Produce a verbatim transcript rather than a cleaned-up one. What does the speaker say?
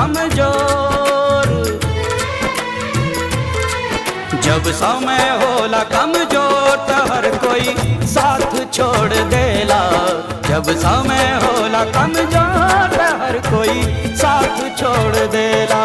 कमजोर। जब समय होला कमजोर त हर कोई साथ छोड़ देला। जब समय होला कमजोर त हर कोई साथ छोड़ देला।